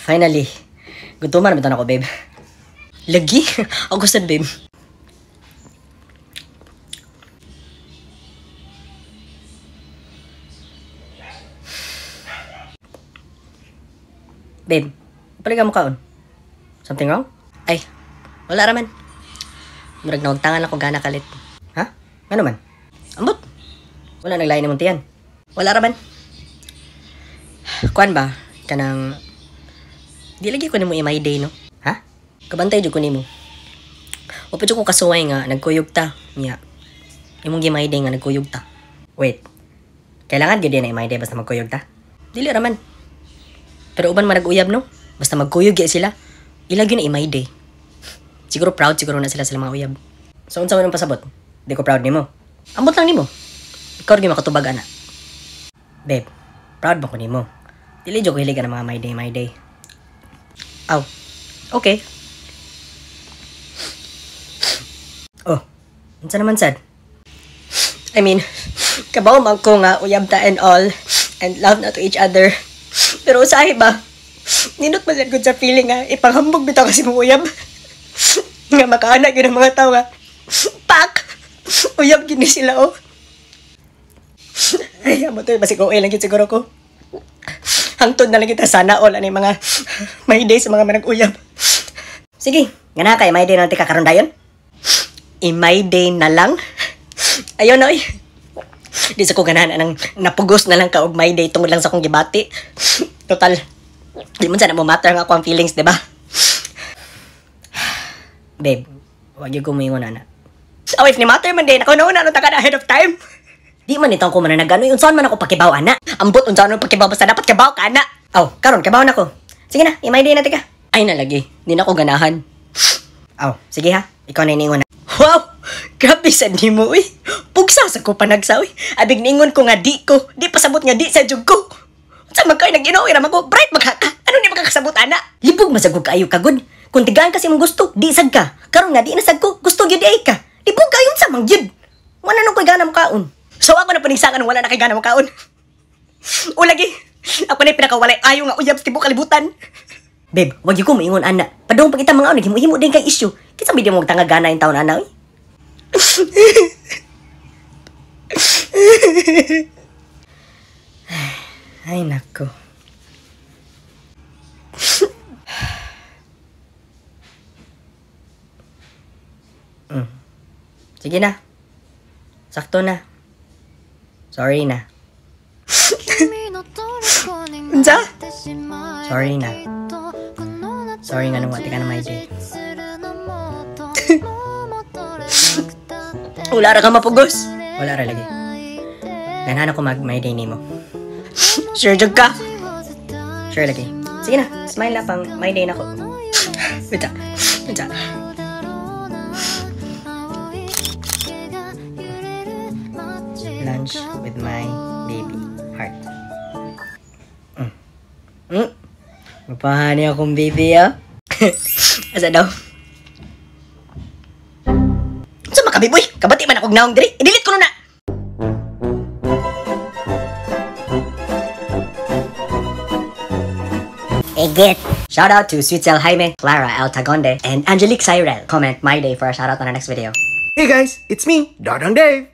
Finally. Gutuman na ako, babe. Lagi? Ako sad, babe. Babe, paliga mo kaon. Something wrong? Ay, wala raman. Murag nawagtangan ako gana kalit. Ha? Ano man? Ambot. Wala naglain namong tiyan. Wala raman. Kuan ba? Kanang di lagi ko nimo i-my day, no? Ha? Kabantay jud ko nimo. Wa pa jud ko kasuway nga nagkuyog ta. Nya. Imong gi-my day nga nagkuyog ta. Wait. Kailangan gyud na i-my day basta magkuyog ta? Dili raman. Pero uban man nag-uyab, no? Basta magkuyog gyud sila. Ila gyud na i-my day. Siguro proud siguro na sila sa mga uyab. So unsa man ang pasabot? Di ko proud nimo. Ambot lang nimo. Ikaw gyud makatubag ana. Babe, proud ba ko nimo? Dili jud ko hilig ana mga my day, my day. Aw. Okay. Oh, unsa naman sad? I mean, kabaw man ko nga uyab ta and all and love na to each other. Pero usahay ba? Ninot man sad gud sa feeling nga ipanghambog bitaw kasi mong uyab. Nga makaana gyud ang mga tawo nga. Pak! Uyab gini sila oh. Ay, amo to basig OA lang gyud siguro ko. Hangtod na lang kita sana all ani mga my day sa mga manag-uyab. Sige, gana kay my day na lang tika karon dayon. I my day na lang. Ayon oy. Di sa ko ganahan anang napugos na lang ka og my day tungod lang sa akong gibati. Total, di man sana mo matter nga ako ang feelings, di ba? Babe, wag gyud ko moingon ana. Oh, if ni matter man din, ako nauna ano ta ka na ahead of time. Di man itong ko mananagano, unsaon man ako pakibaw ana. Ambot unsaon man pakibaw basta dapat kibaw ka ana. Aw, karon kibaw na ko. Sige na, i-my day na tika. Ay na lagi, di na ko ganahan. Aw, sige ha, ikaw na iningon na. Wow, grabe sad nimo uy. Pugsa sa ko panagsa uy. Abig ningon ko nga di ko, di pasabot nga di sa jug ko. Unsa man kay nag-Ginoo ra man ko, bright magka ka. Ano ni makakasabot ana? Libog masagog kaayo kagud. Kung tigaan kasi imong gusto, di sad ka. Karon nga di na sad ko, gusto gyud ay ka. Libog kayo unsa man gyud. Wala nung koy gana mo kaon. So ako na paningsangan wala na kay gana mo kaon. O lagi, ako na pinakawalay ayo nga uyab sa tibuok kalibutan. Babe, wag gyud ko moingon ana. Padung pag kita mga naghimo-himo din kay issue. Kinsa may di mo tanga gana in taon ana oy? Ay nako. Sige na. Sakto na. Sorry na. Unsa? Sorry na. Sorry nga nung wati ka na my day. Wala ra ka mapugos. Wala ra lagi. Ganahan ako mag my day nimo. Sure jud ka? Sure lagi. Sige na, smile na pang my day na ko. Unsa? Unsa? Lunch with my baby heart. Mapahani akong baby, ah. Asa daw? Unsa makabiboy? Kabati man akong naong diri. I-delete ko na. Egit. Shout out to Sweetzel Jaime, Clara L. Tagonde, and Angelique Cyrel. Comment my day for a shout out on our next video. Hey guys, it's me, Dadang Dave.